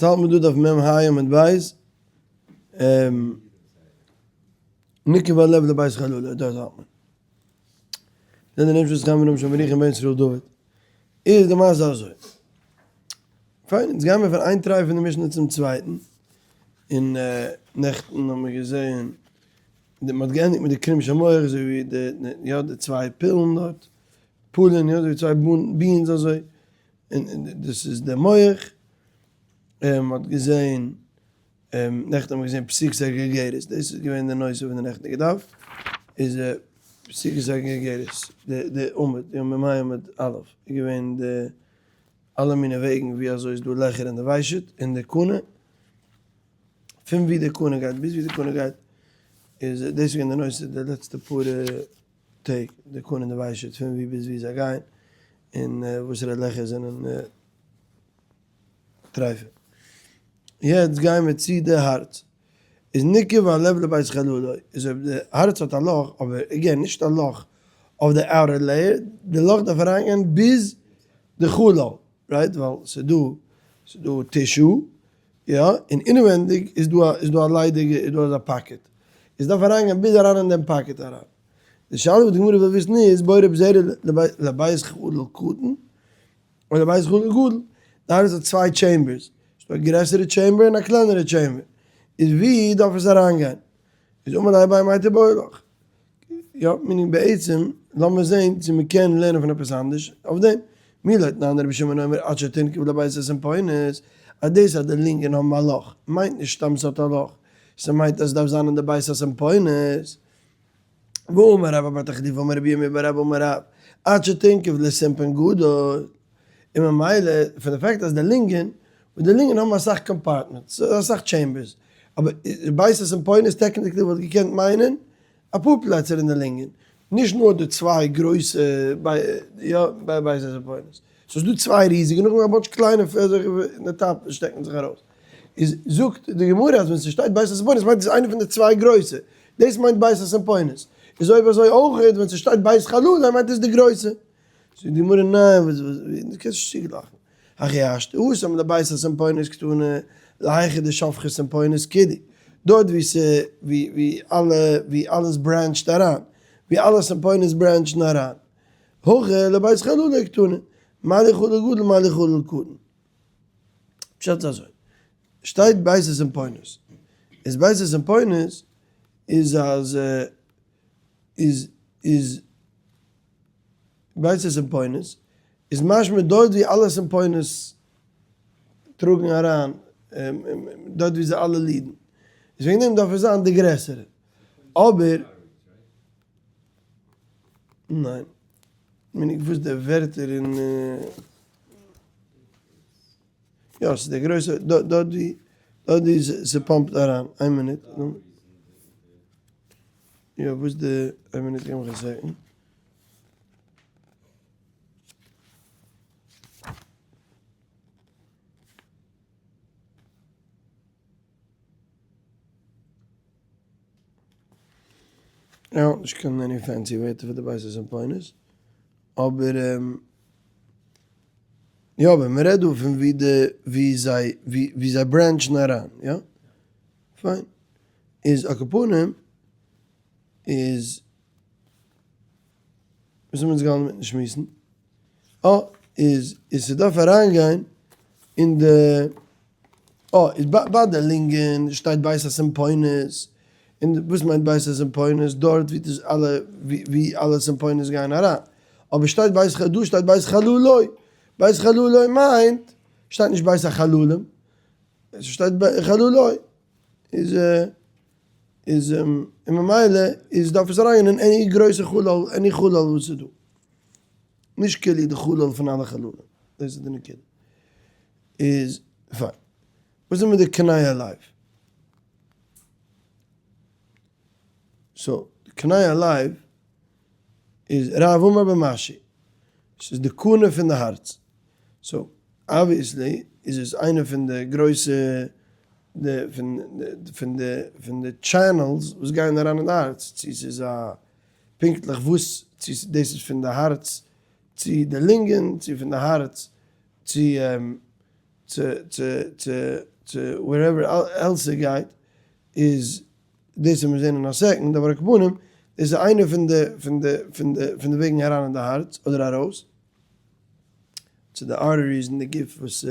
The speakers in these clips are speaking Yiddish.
יעצט האלט מען דא דף מ ה עמוד ב', נקב הלב לבית חללה, דארט האלט מען. זענען די נפשות חיים ונפש המריחים בן ישראל דוד. איז די מעשה אזוי. פיין, יעצט גייען מיר פון איין טריי פון די משנה צום צווייטן. און נעכטן האבן מיר געזען, מען האט געענדיגט מיט די קרום של מח, אזוי ווי די, יא, די צוויי פילן דארט, פולין, יא, אזוי ווי צוויי beans אזוי. און דאס איז די מח, און מען האט געזען, נעכטן האט מען געזען פסיקת הגרגרת, דאס איז געווען די נושא פון די נעכטיגע דף, איז פסיקת הגרגרת, די עמוד, יא מ ה עמוד א', איז געווען די אלע מיני וועגן ווי אזוי איז דא לעכער אין די ושט, אין די קנה, פון ווי די קנה גייט ביז ווי די קנה גייט, איז דאס איז געווען די נושא די לעצטע פאר טעג, די קנה און די ושט פון ווי ביז ווי זיי גייען, און וואסערע לעכער זענען טרייפע. יעצט גייען מיר צו די הארץ. איז נקב הלב לבית חללו, איז אויב די הארץ האט א לאך, אבער again נישט א לאך אויף די outer layer, די לאך דארף אריינגיין ביז די חלל, right? ווייל ס'איז דא, ס'איז דא tissue, יא, און אינעווענדיג איז דא א, איז דא א ליידיגע, איז דא אזא pocket. עס דארף אריינגיין ביז אריין אין דעם pocket אריין. די שאלה וואס די גמרא וויל וויסן איז, בעי רבי זירא לבית חלל קטן אדער לבית חלל גדול? די הארץ האט צוויי chambers, ס'איז דא א גרעסערע chamber און א קלענערע chamber, איז ווי דארף עס אריינגיין? איז אמר ליה אביי מאי תיבעי לך? יא, meaning בעצם לאמיר זעהן צו מ'קען לערנען פון עפעס אנדערש אויף דעם. מי לא תנן רבי שמעון אומר עד שתנקב לבית הסימפונית, אז דאס אז די לונגען האבן א לאך מיינט נישט סתם ס'האט א לאך, ס'מיינט אז ס'דארף זיין אין די בית הסימפונית. ואמר רבה בר תחליפא אמר רבי ירמי' בר אבא אמר רב, עד שתנקב לסימפון גדול, און ממילא פון די fact אז די לונגען, וואס די לונגען האבן אסאך compartments, אסאך chambers, אבער בית הסימפונית technically וואלט געקענט מיינען אפאר פלעצער אין די לונגען, נישט נאר די צוויי גרויסע יא בית הסימפונית, סאיז דא צוויי ריזיגע נאכדעם א bunch קליינע אזעלכע אין די top וואס שטעקן זיך ארויס. איז זאגט די גמרא אז ווען ס'שטייט בית הסימפונית מיינט עס איינע פון די צוויי גרויסע, דאס מיינט בית הסימפונית, איז אויב אזוי אויך ווען ס'שטייט בית חללה מיינט עס די גרויסע. זאגט די גמרא ניין וואס וואס דו קענסט נישט צוגלייכן, הכי השתא התם לבית הסימפונית קתני להיכא דשפכי סימפונית כולהו, דארט ווי ס' ווי ווי אלע ווי אלעס branch ט אריין, ווי אלע סימפונית branch ן אריין, הכא לבית חללה קתני, מה לי חלל גדול מה לי חלל קטן. פשט איז אזוי, שטייט בית הסימפונית, איז בית הסימפונית איז אז איז איז בית הסימפונית איז משמע דארט ווי אלע סימפונית טראגן אריין דארט ווי זיי אלע lead ן, איז וועגן דעם דארף עס זיין די גרעסערע, אבער ניין, מיין איך וואס די ווערטער אין. יא ס'איז די גרויסע דארט ווי דארט ווי ס' pump ט אריין, איין מינוט, יא וואס די, איין מינוט געב מיך א second. ער האט נישט קיין any fancy ווערטער פאר די בית הסימפונית, אבער יא אבער מען רעדט דא פון ווי די ווי זיי ווי זיי branch ן אריין יא? פיין איז על כל פנים איז וואס האבן אונז געהאלטן מיטן שמועסן? אה איז איז ס'דארף אריינגיין אין די אה איז ביי די לונגען שטייט בית הסימפונית, און וואס מיינט בית הסימפונית? דארט ווי דאס אלע ווי אלע סימפונית גייען אריין, אבער שטייט בית דא שטייט בית חללו, בית חללו מיינט שטייט נישט בית החללים, עס שטייט חללו איז איז און ממילא איז דארף עס אריינגיין אין any גרויסע חלל any חלל וואס איז דא. נישט כאילו די חלל פון אלע חללים, דאס איז די נקודה. איז פיין. וואס איז מיט די קנה הלב? so, די קנה הלב איז רב אמר במשהו. ס'איז די קנה פון די הארץ. so, obviously איז עס איינע פון די גרויסע די פון פון די פון די channels וואס גייען אריין אין די הארץ. צו ס'איז א פונקטליך וואס, צו דאס איז פון די הארץ צו די לונגען, צו פון די הארץ צו. צו צו צו צו wherever else ס'גייט, איז דאס וועט מען זען אין א second, אבער על כל פנים דאס איז איינע פון די פון די פון די פון די וועגן אריין אין די הארץ אדער ארויס, צו די arteries אין די גוף וואס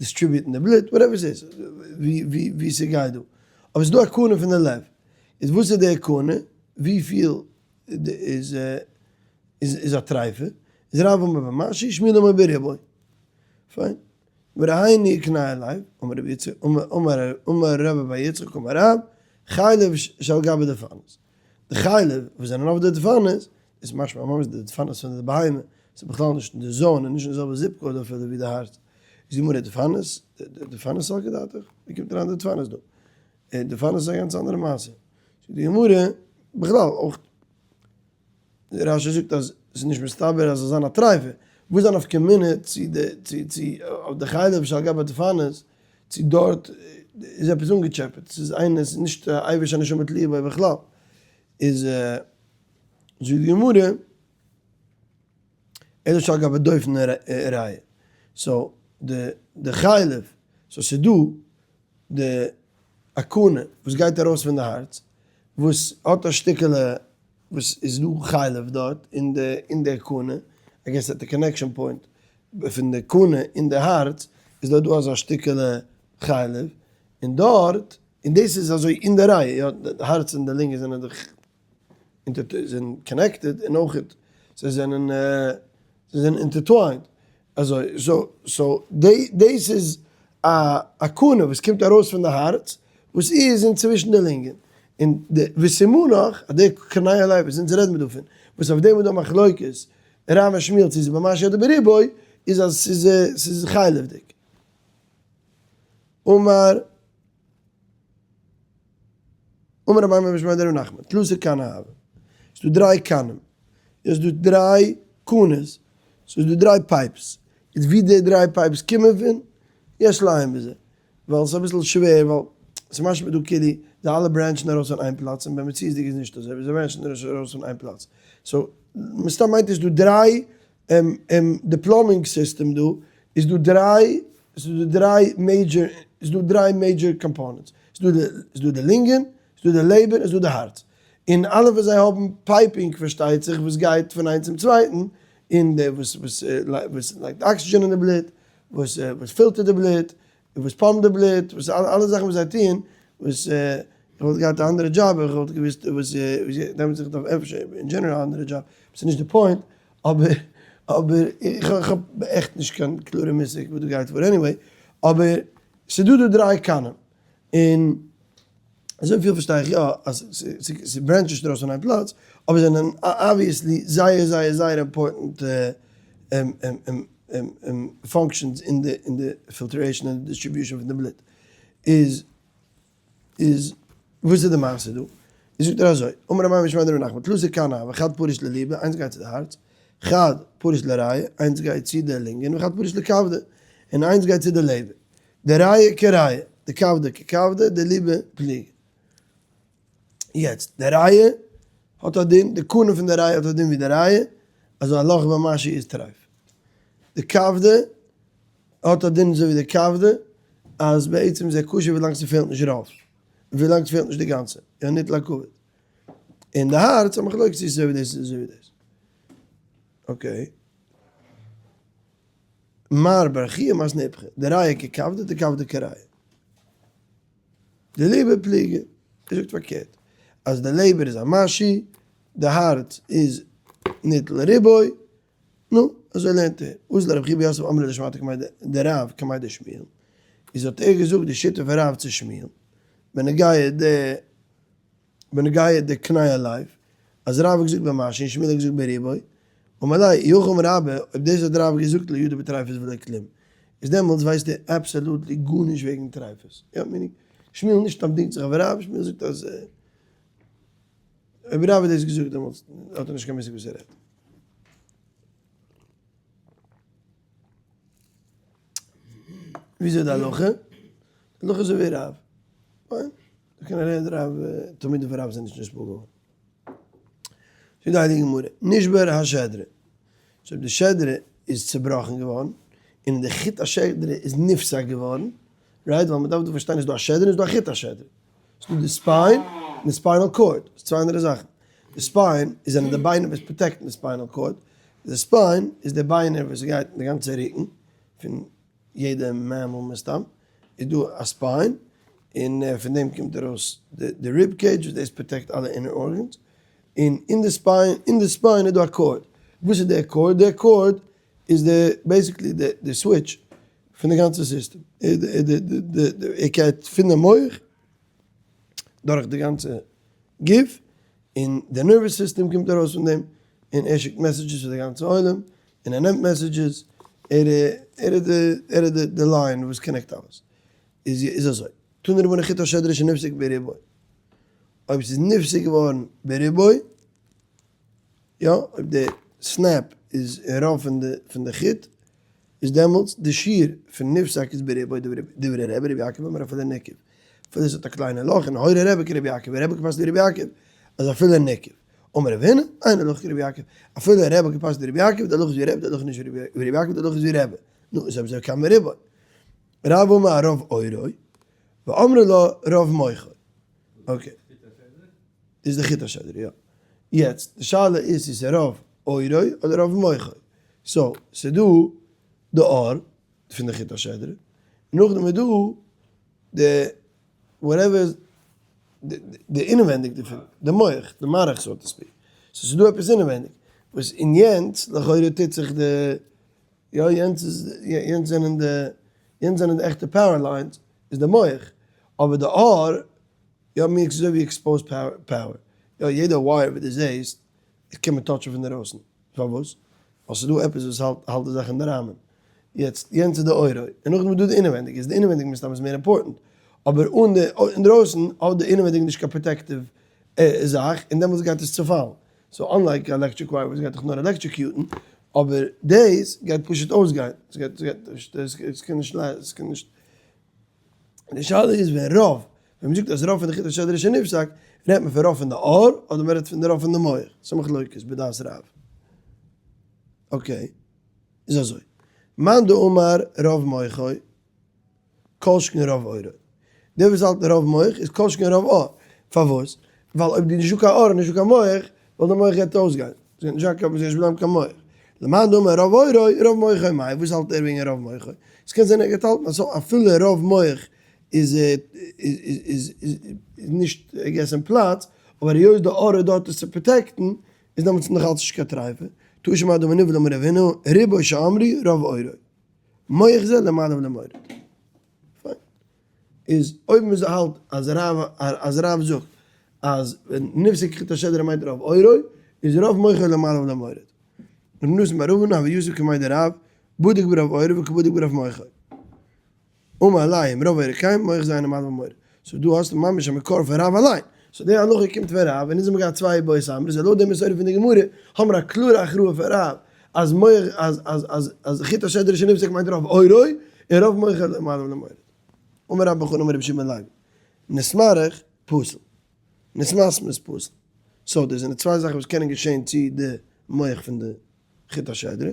distribute ן די בלוט, whatever ס'איז, ווי ווי ווי ס'גייט דא. אבער ס'איז דא א קנה פון די לב, איז וואס איז די קנה? וויפיל איז איז א טרייפה? איז רב אמר במשהו שמואל אמר ברובו. פיין. ורהיני קנה הלב, אמר רבי יצחק, אמר רבי בר יצחק אמר רב, חלב שעל גבי דפנות. די חלב וואס זענען אויף די דפנות, איז משמע ממש די דפנות פון די בהמה, ס'איז בכלל נישט אין די zone און נישט אין די זעלבע zip code אפילו ווי די הארץ. איז די גמרא דפנות? דפנות סלקא דעתך? ווי קומט אריין די דפנות דא? דפנות איז א גאנץ אנדערע מעשה. זאגט די גמרא, בכלל אויך רש"י זאגט אז ס'איז נישט מסתבר אז ס'זאל זיין א טרייפה, וואס איז א נפקא מינה צו די צו צו אויף די חלב שעל גבי דפנות, צו דארט איז עפעס אנגעטשעפעט, ס'איז איינער ס'איז נישט א אבר שהנשמה תלויה בו בכלל, איז זאגט די גמרא, אלא שעל גבי דופן ריאה, so די די חלב, so ס'איז דא די א קנה וואס גייט ארויס פון די הארץ, וואס האט א שטיקעלע וואס איז דא חלב דארט אין די אין די קנה, I guess at the connection point פון די קנה אין די הארץ איז דארט דא אזא שטיקעלע חלב, און דארט, און דאס איז אזוי אין די ריאה, יא, די הארץ און די לונגען זענען דאך זענען connected און אויך זיי זענען זיי זענען intertwined, אזוי so so דאס איז א א קנה וואס קומט ארויס פון די הארץ וואס איז אינצווישן די לונגען, און די וסימנך אז די קרני הלב וואס אונז רעדן מיר דא פון, וואס אויף דעם איז דא מחלוקת רב און שמואל צו ס'איז במשהו אדער ברובו, איז אז ס'איז ס'איז חלב'דיג. אמר. אמר רבי אבא משמיה דרבי נחמן, תלתא כני הוו, ס'איז דא דריי קנים, איז דא דריי קנות, ס'איז דא דריי pipes, איז ווי די דריי pipes קומען פון, יש לעיין בזה, ווייל ס'איז אביסל שווער, ווייל ס'איז משמע דא כאילו זיי אלע branch ן ארויס פון איין פלאץ, און במציאות'דיג איז נישט אזוי, זיי branch ן נישט ארויס פון איין פלאץ, so מסתם מיינט עס דא דריי די plumbing system דא איז דא דריי, ס'איז דא דריי major, ס'איז דא דריי major components, ס'איז דא די, ס'איז דא די לונגען, ס'איז דא די לעבער און ס'איז דא די הארץ, און אלע פון זיי האבן piping פארשטייט זיך וואס גייט פון איינס צום צווייטן, און די וואס וואס וואס לייגט אקסידזשען אין די בלוט, וואס וואס פילטערט די בלוט, און וואס pump ט די בלוט, וואס אלע זאכן וואס זיי טוען, וואס איך וואלט געהאט א אנדערע דזשאב איך וואלט געוואוסט וואס דעמאלטס איך דארף אפשר אין general א אנדערע דזשאב, ס'איז נישט די point, אבער אבער איך האב עכט נישט קיין קלארע מושג וואס דא גייט פאר anyway, אבער ס'איז דא דא דריי קנים, און אזויפיל פארשטיי איך יא אז ס' branch ט נישט ארויס פון איין פלאץ, אבער זיי זענען obviously זייער זייער זייער important functions אין די אין די filtration און distribution פון די בלוט. איז איז וואס איז די מעשה דא? איז זאגט ער אזוי, אמר אביי משמיה דרב נחמן, תלתא כני הוו, חד פריש לליבא, איינס גייט צו די הארץ, חד פריש לריאה, איינס גייט צו די לונגען, וחד פריש לכבדא, און איינס גייט צו די לעבער. דריאה כריאה, דכבדא ככבדא, דליבא פליגי. יעצט, די ריאה האט א דין, די קנה פון די ריאה האט א דין ווי די ריאה, אז א לאך במשהו איז טרייף. די כבדא האט א דין אזוי ווי די כבדא, אז בעצם איז ער כשר ווילאנג ס'פעלט נישט רוב, ווילאנג ס'פעלט נישט די גאנצע, יא ניטל הכבד. און די הארץ א מחלוקת צו ס'איז אזוי ווי דאס אזוי ווי דאס. okay. מר בר חייא מתני איפכא, דריאה ככבדא דכבדא כריאה. דליבא פליגי, ער זאגט פארקערט, אז די לעבער איז א משהו, די הארץ איז ניטל רובו, נו, אזוי לערנט ער. אזל רב חייא בר יוסף אמרה לשמעתא קמיה דרב קמיה דשמואל, איז האט ער געזאגט די שיטה פון רב צו שמואל, בנוגע די בנוגע די קנה הלב, אז רב האט געזאגט במשהו און שמואל האט געזאגט ברובו, אמר ליה, אי הכי אמר רבה, אויב דאס האט רב געזאגט לא ידע בטריפות ולא כלום, איז דעמאלטס ווייסט ער absolutely גארנישט וועגן טריפות. יא, meaning, שמואל נישט סתם דינגט זיך אויף רב, שמואל זאגט אז אויב רב האט דאס געזאגט דעמאלטס האט ער נישט קיין מושג וואס ער רעדט. וויאזוי די הלכה? די הלכה איז אזוי ווי רב. פיין. כנראה די רב, תלמידים פון רב זענען נישט נתפעל געווארן. זאגט די הייליגע גמרא, נשבר השדרה. so אויב די שדרה איז צובראכן געווארן, און די חוט השדרה איז נפסק געווארן, right? ווייל מ'דארף דא פארשטיין איז דא א שדרה און איז דא א חוט השדרה. ס'איז דא די spine און די spinal cord, ס'איז צוויי אנדערע זאכן. די spine איז זענען די ביינער וואס protect ן די spinal cord, די spine איז די ביינער וואס גייט אין די גאנצע רוקן פון יעדע mammal מסתם איז דא א spine, און פון דעם קומט ארויס די rib cage וואס דאס protect אלע inner organs, און אין די spine אין די spine איז דא א cord, וואס איז די cord? די cord איז די basically די סוויטש פון די גאנצע סיסטעם, ער גייט פון די מח דורך די גאנצע גוף, און די nervous system קומט ארויס פון דעם, און ער שיקט messages פאר די גאנצע עולם, און ער נעמט messages, ער איז די ער איז די line וואס connect אלעס. איז איז אזוי, תנו רבנן חוט השדרה שנפסק ברובו, אויב ס'איז נפסק געווארן ברובו, יא, אויב די snap איז אין רוב פון די פון די חוט, איז דעמאלטס די שיעור פון נפסק איז ברובו דברי רבי רבי יעקב אומר אפילו נקב, אפילו עס האט א קליינע לאך און הורה רבי כרבי יעקב, רבי געפסק'נט ווי רבי יעקב אז אפילו נקב, אמר רב הונא, אין הלכה כרבי יעקב, אפילו רבי האט געפסק'נט ווי רבי יעקב, די הלכה איז ווי רבי, די הלכה איז נישט ווי רבי יעקב, די הלכה איז ווי רבי, נו איז אויב אזוי כמה רובו? רב אמר רוב עורו, ואמרי לה רוב מוחו. okay. איז די חוט השדרה, יא. יעצט, די שאלה איז צו ס'איז רוב עורו אדער רוב מוחו. so, ס'איז דא די עור פון די חוט השדרה, און נאכדעם איז דא די whatever די אינעווענדיג דערפון, די מח, די מארך so to speak. so ס'איז דא עפעס אינעווענדיג, וואס אין יענץ לכאורה טוט זיך די, יא יענץ איז, יענץ זענען די, יענץ זענען די עכטע power lines, איז די מח, אבער די עור, יא מיר אזוי ווי exposed power, יא יעדע wire וואס דו זעסט קען מען touch ן פון דערויסן, פארוואס? ווייל ס'איז דא עפעס וואס האלט האלט די זאך אין די ראמען, יעצט יענץ איז די עורו, און נאכדעם איז דא די אינעווענדיג, איז די אינעווענדיג מסתם איז מער important, אבער אן די אינדרויסן האט די אינעווענדיג נישט קיין protective זאך, און דעמאלטס גייט עס צופאלן, so unlike electric wire וואס גייט דיך נאר electrocute ן, אבער דאס גייט פשוט אויסגיין, ס'גייט ס'גייט נישט ס'קען נישט ס'קען נישט. די שאלה איז ווען רוב, ווען מ'זאגט אז רוב פון די חוט השדרה שנפסק, רעדט מען פון רוב פון די עור, אדער מ'רעדט פון די רוב פון די מח? ס'איז א מחלוקת בדעת רב. okay, איז אזוי, מאן דאמר רוב מוחו, כל שכן רוב עורו. דער וואס האלט רוב מח איז כל שכן רוב עור. פארוואס? ווייל אויב די נישטא קיין עור און נישטא קיין מח, ווייל די מח גייט אויסגיין. ס'גייט נישט זיין קיין, ס'גייט נישט בלייבן קיין מח. למאן דאמר רוב עורו, רוב מוחו מאי, וואס האלט ער וועגן רוב מוחו? ס'קען זיין ער גייט האלטן אז אפילו רוב מח איז איז איז נישט I guess אין פלאץ, אבער היות די עור איז דארט עס צו protect ן, איז דעמאלטס נאך אלץ נישט קיין טריפה. תא שמע דאמר נבלע אמר רב הונא, רובו שאמרו רוב עורו. מח זה למעלה ולמוריד. פיין. איז אויב מען האלט אז רב אז רב זאגט אז ווען נפסק חוט השדרה מיינט רוב עורו איז רוב מוחו למעלה ולמוריד. ר' נתן בר אבין הוה יתיב קמיה דרב בדיק ברוב עורו וקא בדיק ברוב מוחו. אמר ליה אם רוב עורו כן מח זה אינו מעלה ולמוריד. so דא האסטו ממש א מקור פון רב אליין. so די הלכה קומט פון רב און אונז האבן געהאט צוויי איבעיות אמרות און לויט די מסורה פון די גמרא האבן מיר א קלארע הכרעה פון רב אז מח אז אז אז אז חוט השדרה שנפסק מיינט רוב עורו און רוב מוחו למעלה ולמוריד. אמר רבה בר חנן אמר רבי שמעון בן לוי נתמרח פסול נתמסמס פסול. so דאס זענען צוויי זאכן וואס קענען געשען צו די מח פון די חוט השדרה,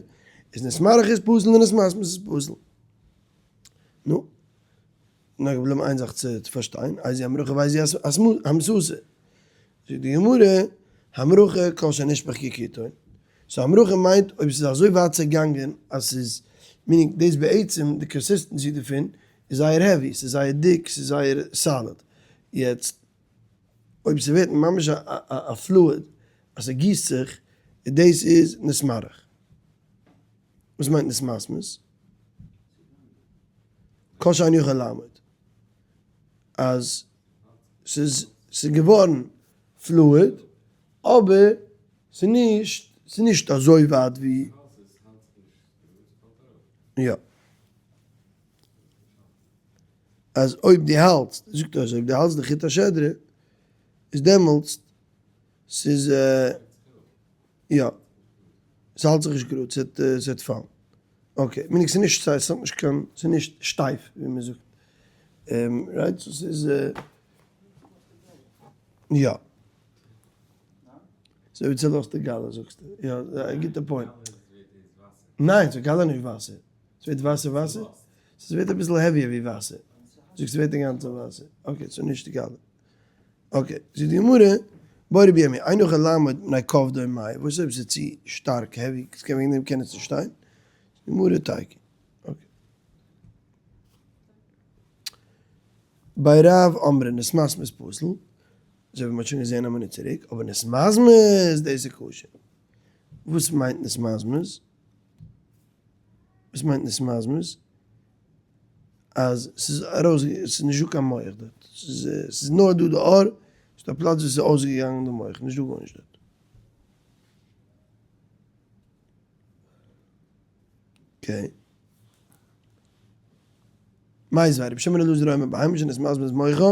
איז נתמרח איז פסול און נתמסמס איז פסול. נו. נאר געבליבן איין זאך צו פארשטיין, איזו המרחה ואיזו המססה. זאגט די גמרא, המרחה כל שנשפך כקיטון. so המרחה מיינט אויב ס'איז אזוי ווייט צעגאנגען אז ס'איז, meaning דאס בעצם די consistency דערפון איז זייער heavy, ס'איז זייער דיק, ס'איז זייער solid. יעצט אויב ס'ווערט ממש א fluid אז ס'גיסט זיך, דאס איז נתמרח. וואס מיינט נתמסמס? כל שאין יכול לעמוד. אז ס'איז ס'איז געווארן fluid, אבער ס'איז נישט ס'איז נישט אזוי ווייט ווי. יא. אז אויב דו האלטסט, זאגט ער אז אויב דו האלטסט די חוט השדרה, איז דעמאלטס ס'איז יא. ס'האלט זיך נישט גראד, ס'וועט פאלן. okay, meaning ס'איז נישט ס'האט נישט קיין, ס'איז נישט שטייף ווי מ'זאגט. right? so ס'איז יא. אזוי ווי צולאזטע גאלע זאגסטו. יא, א גוטע point. ניין, ס'איז גאלע נישט וואסער. ס'ווערט וואסער וואסער? ס'ווערט אביסל heavier ווי וואסער. זאגסט ס'ווערט אינגאנצן וואסער. okay, ס'איז נישט די גאלע. okay, זאגט די גמרא, בעי רבי ירמי', אינו יכול לעמוד מפני כובדו מאי, וואס אויב ס'איז צו שטארק heavy, ס'קען וועגן דעם קען עס נישט שטיין? זאגט די גמרא, תיקו. okay. בי רב אמרי נתמסמס פסול, אזוי ווי מ'האט שוין געזען א מינוט צוריק, אבער נתמזמז דאס איז כשר. וואס מיינט נתמזמז? וואס מיינט נתמזמז? אז ס'איז ארויס, ס'איז נישט דא קיין מח דארט, ס'איז נאר דא די עור, ס'איז דא א פלאץ וואס איז אויסגעגאנגען די מח, נישט דא גארנישט דארט. okay. מיתיבי רבי שמעון אלעזר אומר בהמה שנתמזמז מוחה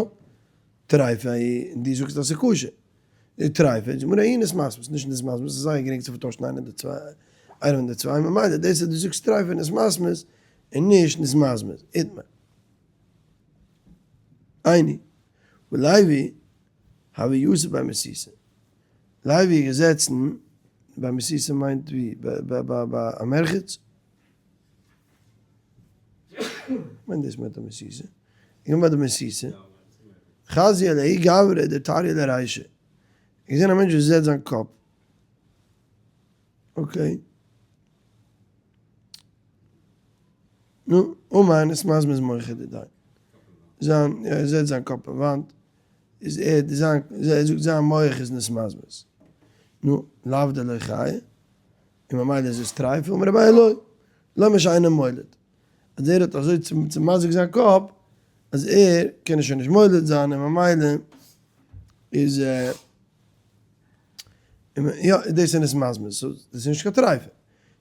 טריפה און דו זאגסט אז ס'איז כשר. די טריפה איז גמרא אי נתמסמס, נישט נתמזמז, ס'איז זייער גרינג צו פארטוישן איינער די צוויי, איינע פון די צוויי, ממילא דאס אז דו זאגסט טריפה נתמסמס און נישט נתמזמז, איתמר. איני. ולוי הוה יתיב בי מסיסא. לוי איז געזעצן ביי מסיסא מיינט ווי? ביי א מרחץ? מיינט דאס מיינט א מסיסא. געווען ביי די מסיסא. חזייה לההוא גברא דטריא לרישיה. געזען א מענטש וואס זעצט זיין קאפ. okay. נו, אמר נתמזמז מוחיה דידיה. זיין, ער זעצט זיין קאפ אין וואנט. איז ער, זיין, ער זאגט זיין מח איז נתמזמז. נו, לאו דלא חיי. און ממילא איז עס טרייף, אמר אביי לא, למה שאינו מוליד, אז ער האט אזוי צומזיק'ט זיין קאפ אז ער קען שוין נישט מוליד זיין און ממילא איז יא דאס איז נתמזמז, so דאס איז נישט קיין טרייפה,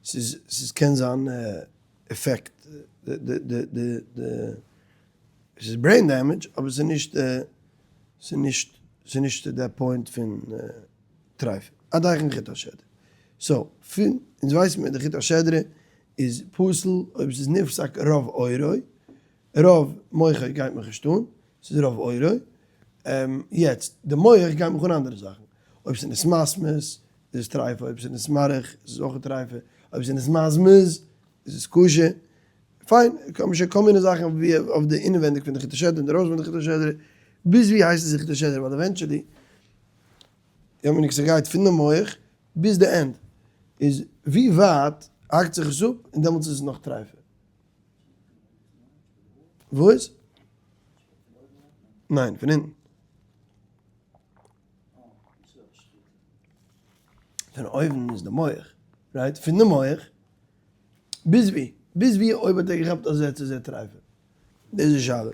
ס'איז ס'איז קען זיין effect די די די די ס'איז brain damage אבער ס'איז נישט ס'איז נישט ס'איז נישט די point פון טרייפה. עד היכן חוט השדרה. so, פון אונז ווייסן מיר די חוט השדרה איז פסול אויב ס'איז נפסק רוב עורו, רוב מוחו גייט מיך נישט אן, ס'איז רוב עורו, יעצט די מח גייט מיך אן אנדערע זאכן, אויב ס'איז נתמסמס איז עס טרייפה, אויב ס'איז נתמרח איז עס אויך טרייפה, אויב ס'איז נתמזמז איז עס כשר, פיין, קומען שוין כל מיני זאכן ווי אויף די אינעווענדיג פון די חוט השדרה און די ארויס פון די חוט השדרה, ביז ווי הייסט עס די חוט השדרה, ווייל eventually יא מיין איך ס'גייט פון די מח ביז די end איז ווי ווייט האקט זיך עס אפ און דעמאלטס איז עס נאך טרייפה. וואס? ניין פון אונטן. פון אויבן איז די מח, right? פון די מח ביז ווי? ביז ווי אויב האט ער געכאפט א זעץ איז ער טרייפה? דאס איז די שאלה.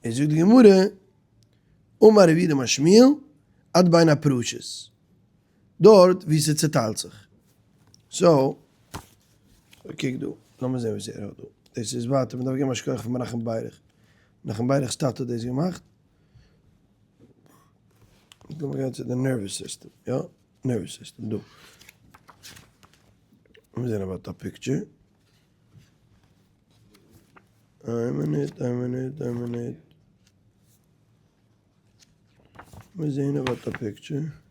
איז זאגט די גמרא אמר רב יהודה אמר שמואל עד בין הפרשות, דארט ווי ס'צוטיילט זיך. so, קוק דא, לאמיר זען וואס ער האט דא. דאס איז ווייטער, מ'דארף געבן א שכוח פאר מנחם ביירך. מנחם ביירך'ס טאטע האט דאס געמאכט. לאמיר גיין צו די nervous system, יא, nervous system, דא. לאמיר זען אויב ער האט א picture. איין מינוט, איין מינוט, איין מינוט. מיר זעהן אויב האט א picture.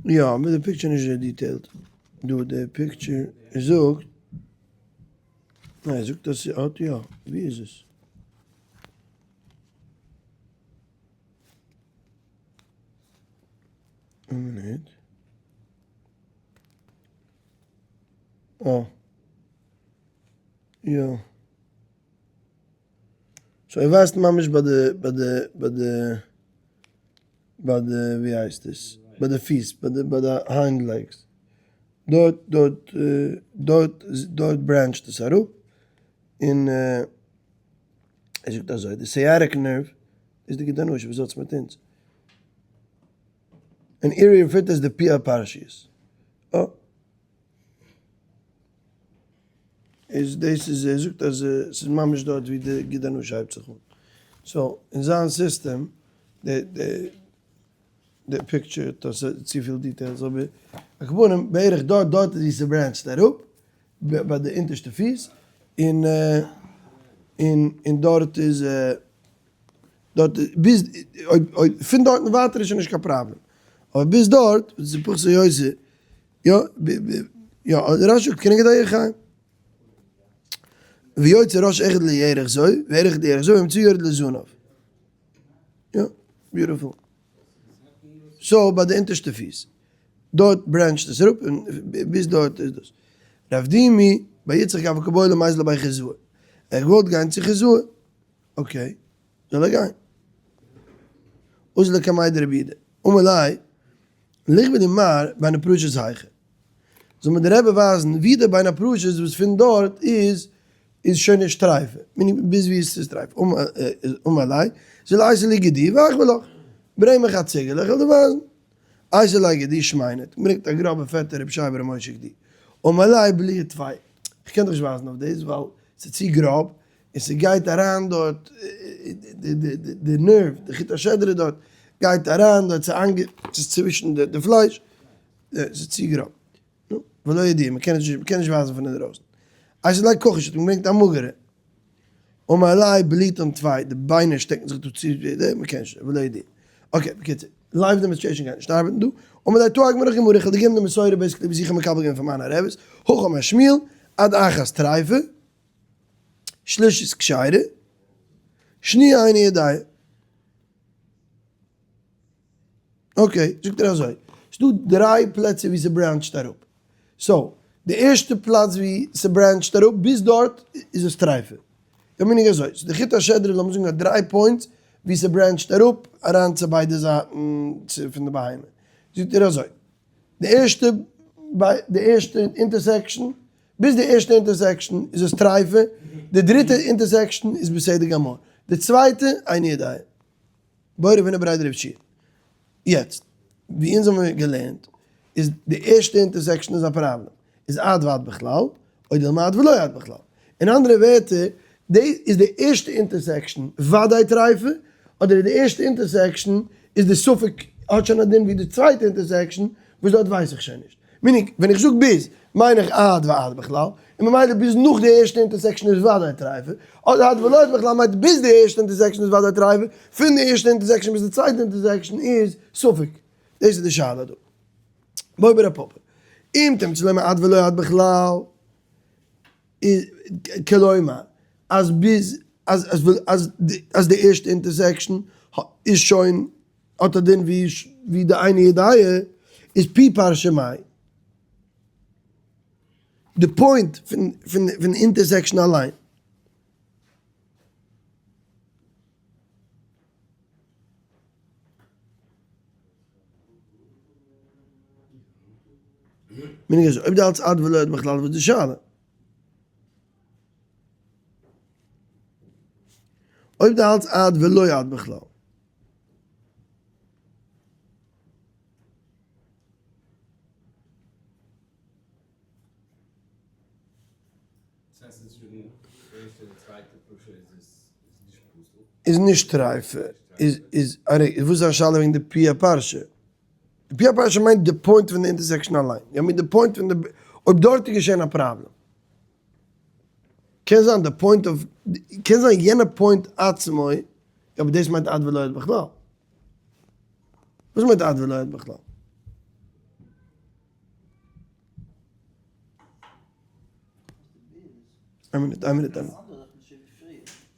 יא, אבער די picture איז נישט אזוי detailed. דא די picture זאגט, ניין ער זאגט אז ס'האט יא, ווי איז עס? איין מינוט. אה. יא. so ער ווייזט ממש ביי די ביי די ביי די ביי די ווי הייסט עס? ביי די פיס ביי די ביי די hind legs. דארט דארט דארט דארט branch ט עס אראפ און ער זאגט אזוי די sciatic nerve איז די גיד הנשה וואס האט עס מיט אונז? און עיר referred as די פי הפרשיות. אה. איז דאס איז ער זאגט אז ס'איז ממש דארט ווי די גיד הנשה הייבט זיך אן. so אין זיין סיסטעם די די די picture האט צופיל details אבער על כל פנים בערך דארט דארט איז ווי ס' branch ט אראפ ביי די אונטערשטע פיס און. און און דארט איז דארט ביז אויב אויב פון דארטן ווייטער איז שוין נישט קיין פראבלעם, אבער ביז דארט איז פחות או יותר, יא יא רש"י זאגט כנגד הירכיים. ויוצא ראש אחד לירך זו וירך לירך זו ואמצעי יורד לזנב. יא, beautiful. So ביי די אונטערשטע פיס. דארט branch ט עס אראפ און ביז דארט איז דאס. רב דימי בר יצחק הוה קא בעי למיזל לבי חוזאי. ער האט געוואלט גיין צו חוזאי. Okay, זאל ער גיין. אזל לקמיה דרבי יהודה. אמר ליה, ליחוי לי מר בין הפרשות היכא. זאל מיר דער רבי ווייזן ווי די בין הפרשות וואס פון דארט איז איז שוין נישט טרייפה, meaning ביז ווי עס איז טרייפה, אמר ליה, זיל אייתי לי גדי ואחוי לך, ברענג מיך א ציגעלע איך וועל דיר ווייזן. אייתי ליה גדי שמינא, ברענגט א גראבע פעטע רבי שייבער ר' משה גדי, אמר ליה בליעא טפי, איך קען דיך נישט ווייזן אויף דאס ווייל ס'איז צו גראב, און ס'גייט אריין דארט די nerve, די חוט השדרה דארט, גייט אריין דארט, ס'איז צווישן די פלייש, ס'איז צו גראב. נו, ולא ידיע, מ'קען נישט, מ'קען נישט ווייזן פון אינדרויסן. אייתי ליה כחישא האט אים געברענגט א מאגערע. אמר ליה בליטן טפי, די ביינער שטעקן זיך דא צו, מ'קען נישט, ולא ידיע. Okay, בקיצור, live demonstration גייט נישט ארבעטן דא. אמר ליה תא אגמר לך גמרא, איך וועל דיר געבן די מסורה basically וואס איך האב מקבל געווען פון מיינע רעביס, הכי אמר שמואל, עד אחת טריפה, שלישית כשרה, שניה איני יודע. Okay, זאגט ער אזוי, ס'דא דריי פלעצער ווי ס' branch ט אראפ, so, די ערשטע פלאץ ווי ס' branch ט אראפ ביז דארט איז עס טרייפה, יא מיין איך אזוי, so די חוט השדרה לאמיר זאגן האט דריי points ווי ס' branch ט אראפ אריין צו ביידע זייטן פון די בהמה, זאגט ער אזוי, די ערשטע די ערשטע intersection ביז די ערשטע intersection איז עס טרייפה, די דריטע intersection איז בסדר גמור, די צווייטע איני יודע. בעי רב הונא בריה דרב יהושע. יעצט, ווי אונז האבן געלערנט, איז די ערשטע intersection איז א פראבלעם, איז עד ועד בכלל, או דילמא עד ולא עד בכלל. אין אנדערע ווערטער, דאס איז די ערשטע intersection וודאי טרייפה, אדער די ערשטע intersection איז די ספק האט שוין א דין ווי די צווייטע intersection, וואס דארט ווייס איך שוין נישט. meaning, ווען איך זאג ביז, מיין איך עד ועד בכלל, און ממילא ביז נאך די ערשטע intersection איז וודאי טרייפה, אדער עד ולא עד בכלל מיינט ביז די ערשטע intersection איז וודאי טרייפה, פון די ערשטע intersection ביז די צווייטע intersection איז ספק. דאס איז די שאלה דא. בעי רב פפא. אם תמצא לומר עד ולא עד בכלל, איז כלומר, אז ביז, אז אז אז די ערשטע intersection איז שוין האט א דין ווי די איני יודע, איז פי פרשה מאי. די point פון intersection אליין. מיין איך אזוי, אויב די האלטסט עד ולא עד בכלל וואס איז די שאלה? אויב די האלטסט עד ולא עד בכלל. איז נישט טרייפה, איז איז ארי, וואס איז דיין שאלה וועגן די פי הפרשה? די פי הפרשה מיינט די point פון די intersection אליין, יא מיט די point פון די, אויב דארט איז געשען א פראבלעם. קען זיין די point אוו, קען זיין יענע point עצמו, אבער דאס מיינט עד ולא עד בכלל. וואס מיינט עד ולא עד בכלל? איין מינוט, איין מינוט,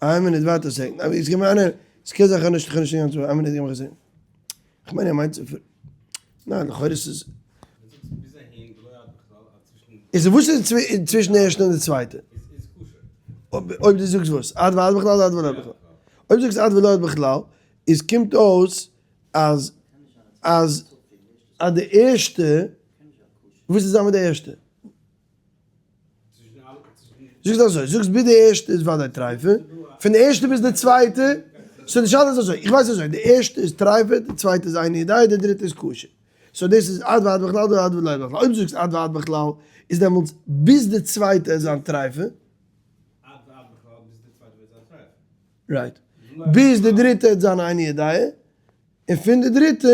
איין מינוט, ווארט א second, איך מיין, עס קען זיין איך האב נישט, איך האב נישט אינגאנצן, איין מינוט גיב מיך א second, איך מיין ער מיינט צו, ניין לכאורה איז עס, איז וואס איז צווישן די ערשטע און די צווייטע? אויב דו זאגסט וואס? עד ועד בכלל אדער עד ולא עד בכלל? אויב זאגסט עד ולא עד בכלל, איז קומט אויס אז אז אז די ערשטע, וואס איז זיין מיט די ערשטע? זאגסט אזוי, זאגסט ביז די ערשטע איז וודאי טרייפה, פון די ערשטע ביז די צווייטע, so די שאלה איז אזוי, איך ווייס אזוי, די ערשטע איז טרייפה, די צווייטע איז איני יודע, די דריטע איז כשר. so דאס איז עד ועד בכלל אדער עד ולא עד בכלל? אויב זאגסט עד ועד בכלל איז דעמאלטס ביז די צווייטע איז זיין טרייפה. עד ועד בכלל ביז די צווייטע וועט זיין טרייפה. right. ביז די דריטע וועט זיין איני יודע, און פון די דריטע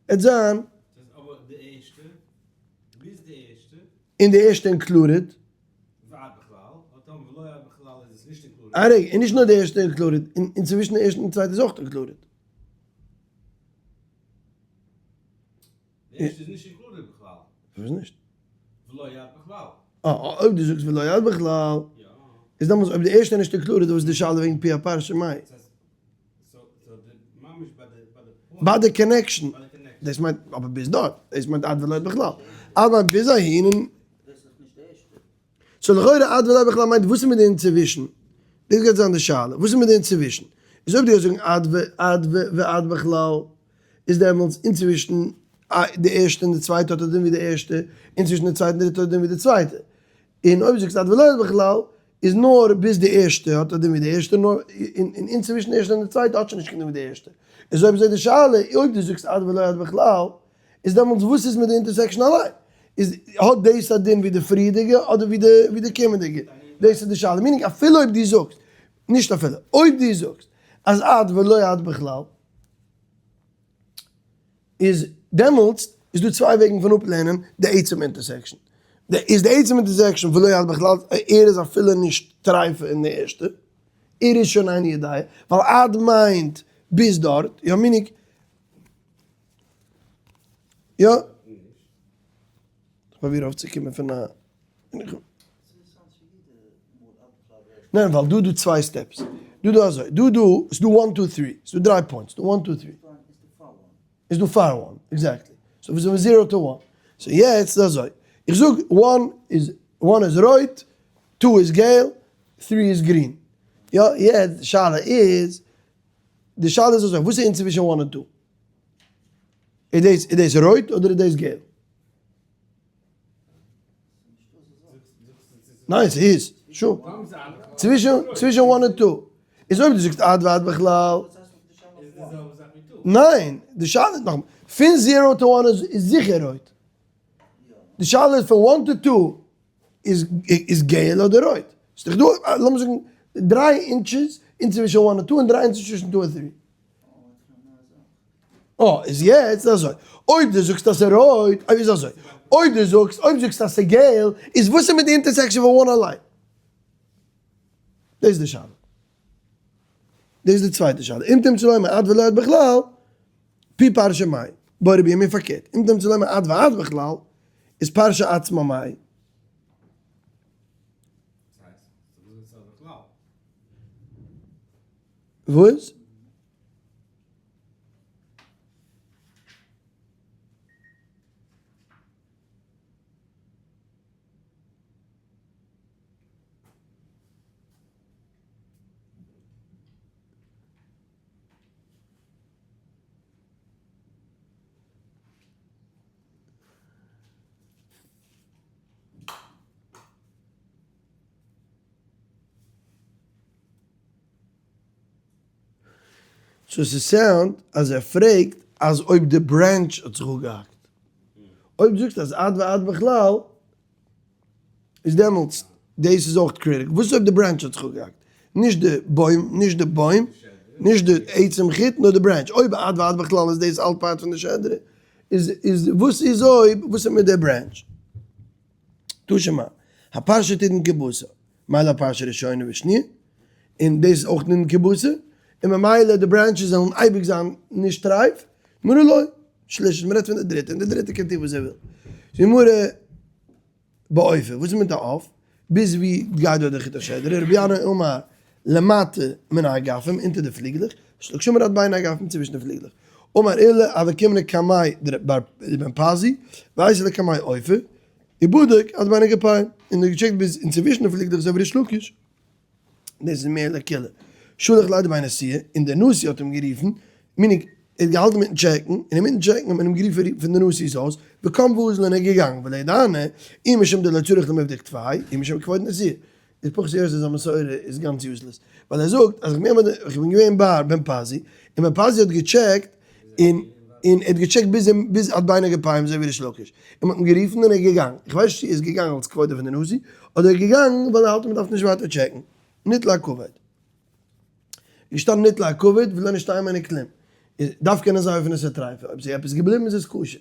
וועט זיין. אבער די ערשטע, ביז די ערשטע. און די ערשטע included. ועד בכלל, און טאמער ולא עד בכלל איז עס נישט included. א רגע, און נישט נאר די ערשטע included, און צווישן די ערשטע און צווייטע איז אויך included. די ערשטע איז נישט included בכלל. פארוואס נישט? ולא עד בכלל. אה, אויב דו זאגסט ולא עד בכלל, איז דעמאלטס אויב די ערשטע איז נישט included וואס איז די שאלה וועגן פי הפרשה מאי? ביי די connection, דאס מיינט אבער ביז דארט, דאס מיינט עד ולא עד בכלל, עד מיינט ביז אהין און. so לכאורה עד ולא בכלל מיינט וואס איז מיט די אינצווישן? דאס גייט זיין די שאלה, וואס איז מיט די אינצווישן? איז אויב דו גייסט זאגן עד ועד ועד בכלל, איז דעמאלטס אינצווישן די ערשטע און די צווייטע האט א דין ווי די ערשטע, אינצווישן די צווייטע און די דריטע האט א דין ווי די צווייטע. און אויב זאגסטו עד ולא עד בכלל, איז נאר ביז די ערשטע האט א דין ווי די ערשטע, נאר און אינצווישן די ערשטע און די צווייטע האט שוין נישט קיין דין ווי די ערשטע. איז אויב אזוי די שאלה, אויב דו זאגסט עד ולא עד בכלל, איז דעמאלטס וואס איז מיט די intersection אליין? איז האט דאס א דין ווי די פריערדיגע אדער ווי די ווי די קומענדיגע? דאס איז די שאלה. meaning אפילו אויב דו זאגסט, נישט אפילו, אויב דו זאגסט אז עד ולא עד בכלל, איז דעמאלטס איז דא צוויי וועגן פון אפלערנען די עצם intersection. איז די עצם intersection ולא עד בכלל, ער איז אפילו נישט טרייפה אין די ערשטע, ער איז שוין אינו יודע, ווייל עד מיינט ביז דארט, יא meaning יא. איך פרוביר אויפצוקומען פון א. ניין ווייל דא איז דא צוויי steps. דא דא אזוי. דא דא איז דא one two three. ס'איז דא דריי points. דא one two three. איז דא פאר one. Exactly. So ווי זאגן zero to one. So יעצט איז אזוי. איך זאג one איז one איז רויט, two איז געל, three איז גרין. יא יעצט די שאלה איז, די שאלה איז אזוי, וואס איז אינצווישן one און two? איז דאס איז דאס רויט אדער איז דאס געל? ניין ס'איז שו צווישן צווישן one און two איז אויב דו זאגסט עד ועד בכלל ניין די שאלה איז נאכאמאל פון zero to one איז זיכער רויט די שאלה איז פון one to two איז איז געל אדער רויט ס'איז דאך דא לאמיר זאגן דריי inches אינצווישן one און two און דריי inches צווישן two און three. אה, איז יעצט אזוי, אויב דו זאגסט אז ס'איז רויט, אויב איז אזוי, אויב דו זאגסט, אויב זאגסט אז ס'איז געל, איז וואס איז מיט די intersection פון one אליין? דאס איז די שאלה. דאס איז די צווייטע שאלה. אם תמצא לומר עד ולא עד בכלל, פי פרשה מאי. בעי רבי ירמי' פארקערט. אם תמצא לומר עד ועד בכלל, איז פרשה עצמה מאי. וואס? So ס' sound אז ער פרעגט אז אויב די branch האט זיך אפגעהאקט. אויב דו זאגסט אז עד ועד בכלל איז דעמאלטס דאס איז אויך critical. וואס איז אויב די branch האט זיך אפגעהאקט? נישט די בוים, נישט די בוים, נישט די עצם חוט, נאר די branch. אויב עד ועד בכלל איז דאס אלט part פון די שדרה, איז איז וואס איז אויב, וואס איז מיט די branch? תא שמע, הפרשה תדון כבשר. מילא פרשה ראשונה ושניה, און דאס איז אויך נין כבשר, און ממילא די branches זאלן אייביג זיין נישט טרייף, גמרא לא, שלישית, מ'רעדט פון די דריטע, און די דריטע קען טון וואס ער וויל. גמרא באופי, וואס איז מיט א עוף? ביז ווי גייט דארט די חוט השדרה? רבי ינאי אמר למטה מן האגפים, אונטער די פליגלעך, ריש לקיש אמר עד בין האגפים, צווישן די פליגלעך. אמר עולא הוה קאימנא קמיה דבן פזי, ואייתי לקמיה עופר, ובדק עד בין הגפיים, און האט געטשעקט ביז אינצווישן די פליגלעך אזוי ווי ריש לקיש, דאס איז מער לקולא. שלח ליה דבי נשיאה, און דער נשיא האט אים גערופן, meaning ער האט געהאלטן מיטן טשעקן, און אינמיטן טשעקן האט מען אים גערופן פון די נשיא'ס הויז, וקם ואזל און ער איז געגאנגען, ולא ידענא, אי משום דלא צריך למיבדק טפי, אי משום כבוד נשיאה. איז פחות או יותר זיין מסורה איז גאנץ useless, ווייל ער זאגט אז איך בין געווען ביי בן פזי, און בן פזי האט געטשעקט, און און ער האט געטשעקט ביז ביז עד בין הגפיים אזוי ווי ריש לקיש, און מ'האט אים גערופן און ער איז געגאנגען, איך ווייס נישט צו ער איז געגאנגען אלס כבודו פון די נשיא, אדער ער איז געגאנגען ווייל ער האלט אז מ'דארף נישט ווייטער טשעקן, ניטל הכבד. געשטאנען ניטל הכבד ולא נשתייר ממנו כלום, איז דארף קענען זיין אויפן נושא טרייפה, אויב ס'איז עפעס געבליבן איז עס כשר.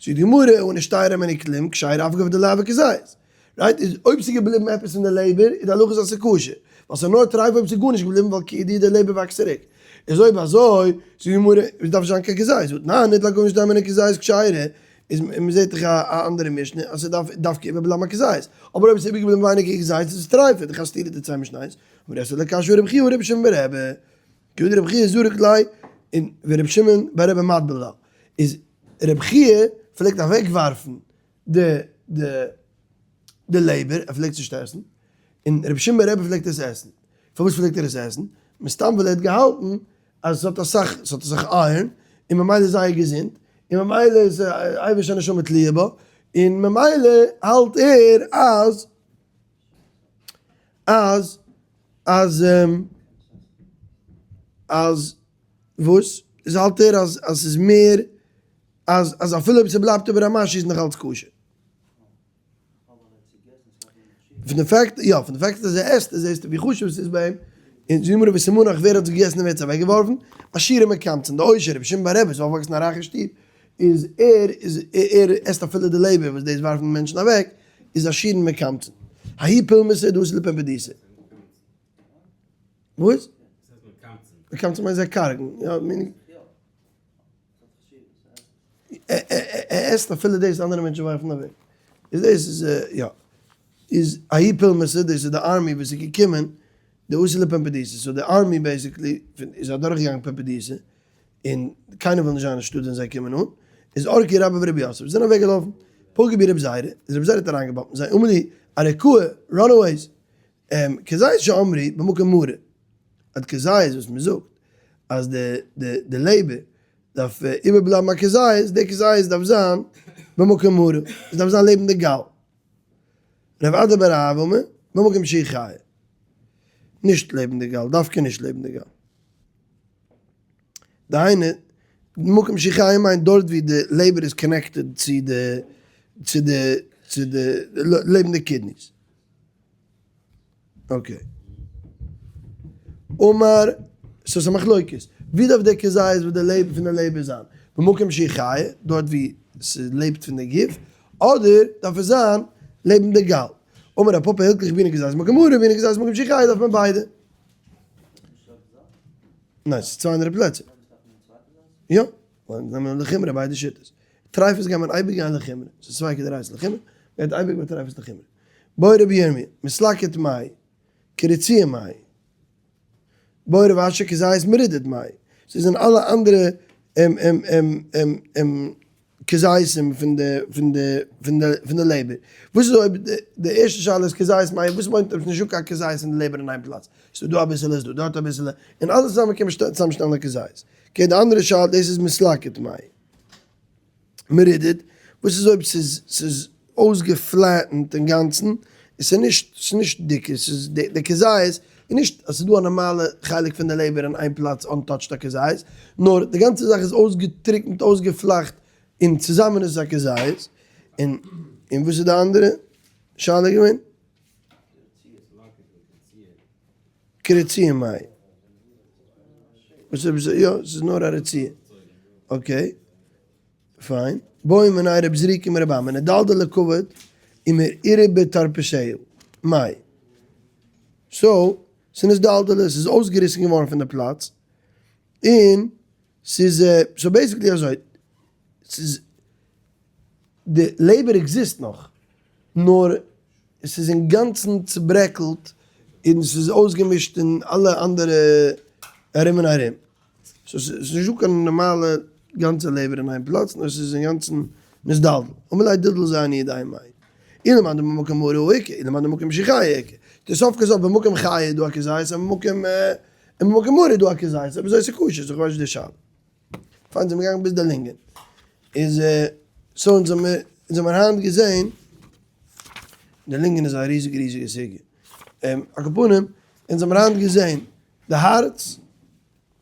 זאגט די גמרא, הא נשתייר ממנו כלום, כשירה אף על גב דלא הוי כזית. Right? איז אויב ס'איז געבליבן עפעס אין די לעבער, איז די הלכה אז ס'איז כשר. ווייל ס'איז נאר טרייף אויב ס'איז גארנישט געבליבן ווייל כאילו די לעבער וואקסט צוריק. איז אויב אזוי, זאגט די גמרא, עס דארף נישט זיין קיין כזית, זאגט ניין, ניט לגמרי שתימא ניט כזית כשרה, איז מ'זעט דאך א אנדערע משנה אז ס'דארף דווקא איבערבלייבן א כזית, אבער אויב עס איז איבערגעבליבן ווייניגער כזית איז עס טרייף, איז דאך א סתירה די צוויי משניות, אבער עס איז לקשיא רבי חייא ורבי שמעון ברבי, כי הא דרבי חייא זרק ליה און ורבי שמעון ברבי מטביל לה, איז רבי חייא פלעגט אוועקווארפן די די די לעבער, ער פלעגט עס נישט עסן, און רבי שמעון ברבי פלעגט עס עסן, פארוואס פלעגט ער עס עסן? מסתם ווייל ער האט געהאלטן אז עס האט אסאך, עס האט אסאך iron, און ממילא איז זייער געזונט, און ממילא איז אבר שהנשמה תלויה בו, און ממילא האלט ער אז אז אז אז וואס? איז האלט ער אז אז ס'איז מער אז אז אפילו אויב ס'בלייבט איבער א משהו איז נאך אלץ כשר. פון די fact, יא, פון די fact אז ער עסט עס זעסטו ווי חשוב עס איז ביי אים, און זאגט די גמרא וסימנך ווער האט עס געגעסן און ווער האט עס אוועקגעווארפן, עשירים מקמצין, די עושר רבי שמעון בר רבי איז אויפגעוואקסן אין א רייכע שטוב, איז ער איז ער עסט אפילו די לעבער וואס דאס ווארפן מענטשן אוועק, איז עשירים מקמצין. ההוא פולמוסא דאתו לפומבדיתא. וואס? מקמצין מיינט זיי קארגן, יא, meaning. ער עסט אפילו דאס אנדערע מענטשן ווארפן אוועק. איז דאס איז יא. איז ההוא פולמוסא דאס איז די army וואס איז געקומען דאתו לפומבדיתא. so די army basically איז אדורכגעגאנגען פומבדיתא און קיינער וויל נישט זיין אין שטאט ווען זיי קומען אן. איז ערקו רבה ורב יוסף זענען אוועקגעלאפן. פגע בהו רבי זירא איז רבי זירא האט אריינגעבאמפט אין זיי אמר להו ערקאי runaways כזית שאמרו במקום מרה, אז כזית וואס מען זאגט אז די די די לעבער דארף איבערבלייבן א כזית, די כזית דארף זיין במקום מרה, עס דארף זיין לעבן די גאל. רב אדא בר אהבה אמר, במקום שהיא חיה. נישט לעבן די גאל, דווקא נישט לעבן די גאל. דהיינו, מקום שהיא חיה מיינט דארט ווי די לעבער איז connected צו די צו די צו די לעבן די kidneys. okay. אמר, ס'איז א מחלוקת. ווי דארף דער כזית וואס די לעבער פון די לעבער זיין? במקום שהיא חיה, דארט ווי ס'לעבט פון די גוף, אדער דארף עס זיין לעבן די גאל? אמר רב פפא הילכך בעינן כזית במקום מרה ובעינן כזית במקום שהיא חיה דארף מען ביידע. ניין, ס'איז צוויי אנדערע פלעצער. יא, ווייל זיי נעמען לחומרא ביידע שיטות. טרייפות גייט מען אייביג גיין לחומרא. ס'איז צוויי כדרייסט לחומרא, מ'גייט אייביג ביי טרייפות לחומרא. בעי רבי ירמי', מתלקט מאי, כרצועה מאי, בעי רב אשי כזית מרודד מאי, ס'איז אין אלע אנדערע כזיתים פון די פון די פון די פון די לעבער. וואס איז אויב די ערשטע שאלה איז כזית מאי, וואס מיינט אויב ס'נישטא קיין כזית אין די לעבער אין איין פלאץ? ס'איז דא אביסעלע איז דא דארט אביסעלע, און אלעס צוזאמען קען מען צוזאמשטעלן א כזית. okay די אנדערע שאלה דאס איז מתלקט מאי. מרודד, וואס איז אויב ס'איז ס'איז אויסגעפלעטנט אינגאנצן, און ס'איז נישט ס'איז נישט דיקער, ס'איז די די כזית איז נישט אז ס'איז דא א נארמאלע חלק פון די לעבער אין איין פלאץ untouched א כזית, נאר די גאנצע זאך איז אויסגעטריקנט אויסגעפלאכט און צוזאמען איז עס א כזית, און און וואס איז די אנדערע שאלה געווען? כרצועה מאי. וואס איז יא, ס'איז נאר א רצועה. okay, פיין. בעו מיניה רב זריקא מרבי אמי נדלדלה כבד ומעורערה בטרפסיה מאי. so, ס'איז נדלדלה, ס'איז אויסגעריסן געווארן פון די פלאץ, און ס'איז, so basically אזוי, ס'איז, די לעבער exist נאך, נאר עס איז אינגאנצן צוברעקלט און עס איז אויסגעמישט אין אלע אנדערע ארום און ארום. so ס'איז נישטא קיין נארמאלע גאנצע לעבער אין איין פלאץ, נאר עס איז אינגאנצן נתדלדל. אמר ליה דלדול זה אני יודע מאי. אי למאן דבמקום מרה איכא, אי למאן דבמקום שהיא חיה איכא. די סוף כל סוף במקום חיה איז דא א כזית, און במקום און במקום מרה איז דא א כזית. אויב אזוי איז ס'כשר, so כ'ווייס נישט די שאלה. פיין זעמיר געגאנגען ביז די לונגען. איז so אונז האמיר אונז האמיר היינט געזען די לונגען איז א ריזיגע ריזיגע סוגיא. על כל פנים אונז האמיר היינט געזען די הארץ,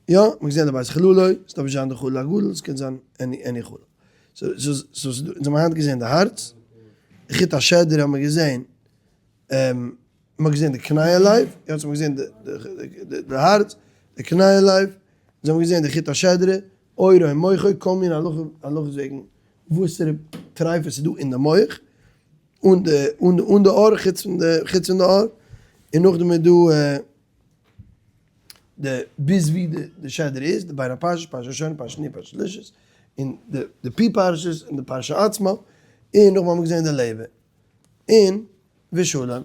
יא, מ'האט געזען די בית חללו, ס'דארף נישט זיין די חלל הגדול, ס'קען זיין any any חלל. so so so אונז האמיר היינט געזען די הארץ, די חוט השדרה האמיר געזען, מ'האט געזען די קנה הלב, יעצט האט מען געזען די הארץ, די קנה הלב, אונז האבן געזען די חוט השדרה, עורו ומוחו, כל מיני הלכות וועגן וואסערע טרייפות ס'איז דא אין די מח, אן די אן די עור, חוץ פון די חוץ פון די עור, און נאכדעם איז דא. די ביז ווי די שדרה איז, די בין הפרשה, פרשה ראשונה, פרשה שניה, פרשה שלישית, און די פי פרשות און די פרשה עצמה, און נאכדעם האבן מיר געזען די לעבער, און ושלום.